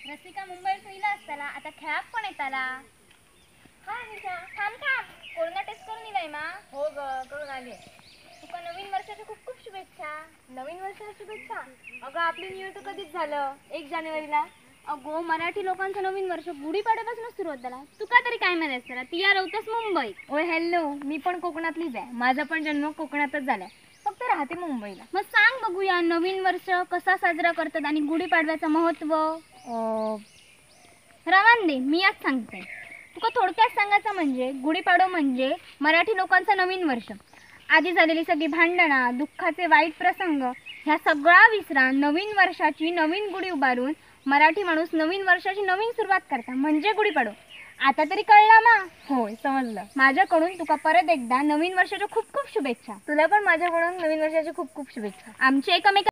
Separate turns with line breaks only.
रसिका मुंबईत इला असताला, आता खेळाक पण येताला. हा निशा, थांब थांब, कोरोना टेस्ट करून इलाय मा?
हो ग, करून आले.
तुका नवीन वर्षाच्या खूप खूप शुभेच्छा.
नवीन वर्षाच्या शुभेच्छा? अगं आपलं न्यू इयर तर कधीच झालं, 1 जानेवारीला.
अगो मराठी लोकांचं नवीन वर्ष गुढीपाडव्यापासूनच सुरू होत. तुका तरी काय माहिती असताना, ती या रवतस मुंबई.
ओय हॅलो, मी पण कोकणातलीच आहे, माझा पण जन्म कोकणातच झालाय, फक्त राहते मुंबईला.
मग सांग बघूया, नवीन वर्ष कसा साजरा करतात आणि गुढीपाडव्याचं महत्व. रवान दे, मी आज सांगते तुका. थोडक्यात सांगायचं म्हणजे गुढीपाडवा म्हणजे मराठी लोकांचं नवीन वर्ष. आधी झालेली सगळी भांडणं, दुःखाचे वाईट प्रसंग ह्या सगळा विसरा, नवीन वर्षाची नवीन गुढी उभारून मराठी माणूस नवीन वर्षाची नवीन सुरुवात करता, म्हणजे गुढीपाडवा. आता तरी कळला मा?
होय समजलं.
माझ्याकडून तुका परत एकदा नवीन वर्षाच्या खूप खूप शुभेच्छा.
तुला पण माझ्याकडून नवीन वर्षाच्या खूप खूप शुभेच्छा.
आमचे एकमेक